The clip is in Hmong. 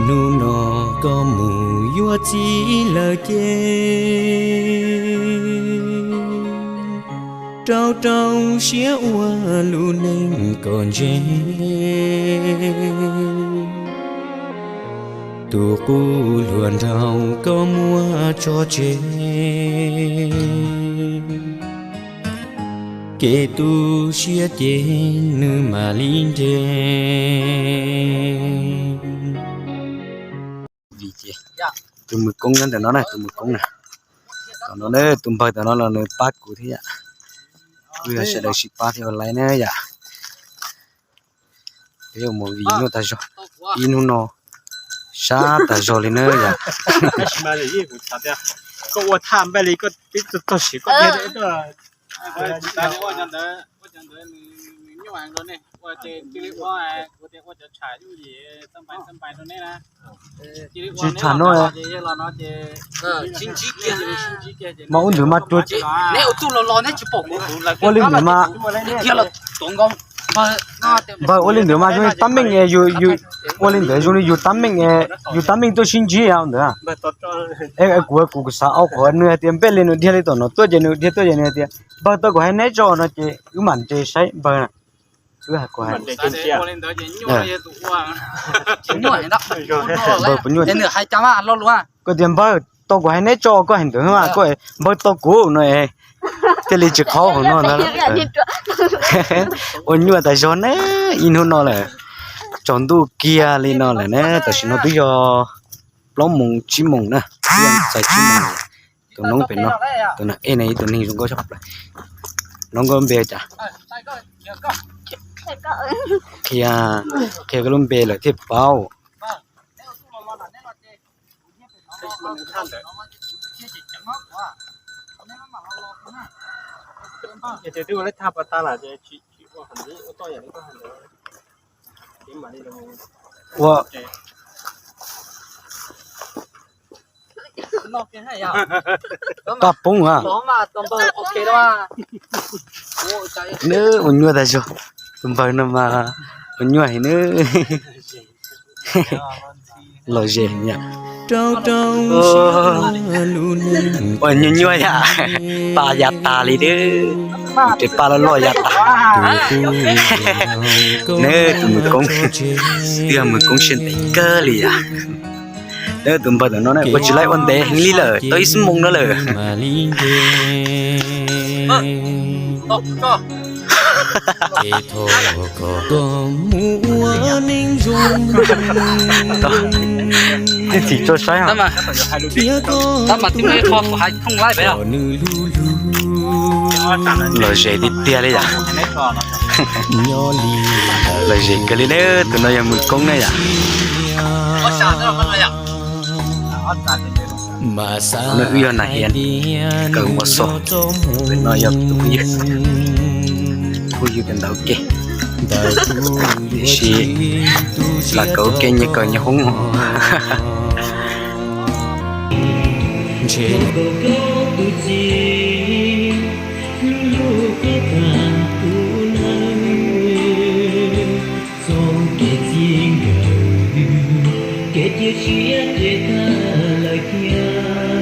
Hnub no koj mus yuav txiv lawm ces, rau rau siab ua lub neej kom ntse. Tus qub hluas nraug koj muab tso tseg, kev tu siab ces nws mam li nres. Vim ces tus Mws Koob nyob ntawm no na, tus Mws Koob na. Tom no na, tus npawg tom no los nws pab kuv thiab yom. Kuv yog sawv daws sib pab thiab ua laiv na yom. Peb ua movie nyuaj tas zog, ib hnub no sab tas zog li na yom. Koj ua thaj npaj li koj twb txog siv koj thiab. Tsis tham no. Mas ua ntawd mas, ua li ntawd mas, npawg ua li ntawd mas zoo li tab meeg, ua li ntawd zoo li yus tab meeg, yus tab meeg tuaj sib ntsib ntawd. Kuv, kuv xav au qhov nws hais tias npej li nws dhia li tom no tuaj ces nws dhia tuaj ces nws hais tias npawg tau kuv hais neb tso no ces wb mam nres saib npawg na. Wb hais kuv hais npawg puas nyuaj. Koj tias npawg tau kuv hais neb tso koj hais ntawd mas koj npawg tau kuv no es thiaj li tsis qhov hauv no ntag. Ua nyuaj tas zog ne, ib hnub no lawm, tsaus ntuj kiag li no lawm ne, tam sim no twb yog plaub moos tsib moos na, twb yog txais tsib moos. Tus noob pem no, tus no ej ne ib tug neeg zoo nkauj tshaj plaws. Noob, koj lub npe cas? Qhia, qhia koj lub npe lawm thiaj paub. Ua, paj poob a. Nws ua nyuaj tas zog, tus npawg no mas ua nyuaj heev nawb. Los ze, ua nyuaj nyuaj yam, pa ya tas li dab, tes pa loj loj ya tas. Neb tus Mws Koob, twb yog Mws Koob siab ntev kawg li yam. Neb tus npawg ntawm no ua tsis laib ua ntev heev li lawm, tau ib xuab moos no lawm. Tib txhij tso saib. Los ze tiag tiag li yam. Los ze kawg li ne, tus no yog Mws Koob ne yam. Wb yog nas hias, kawm mos xos, no yog tus phooj ywg, phooj ywg kawm ntawv ua ke, tiam sis lam kawm ua ke nyias kawm nyias hoob. Txoj kev txij nkawm, kev cia siab ces tag lawm thiab.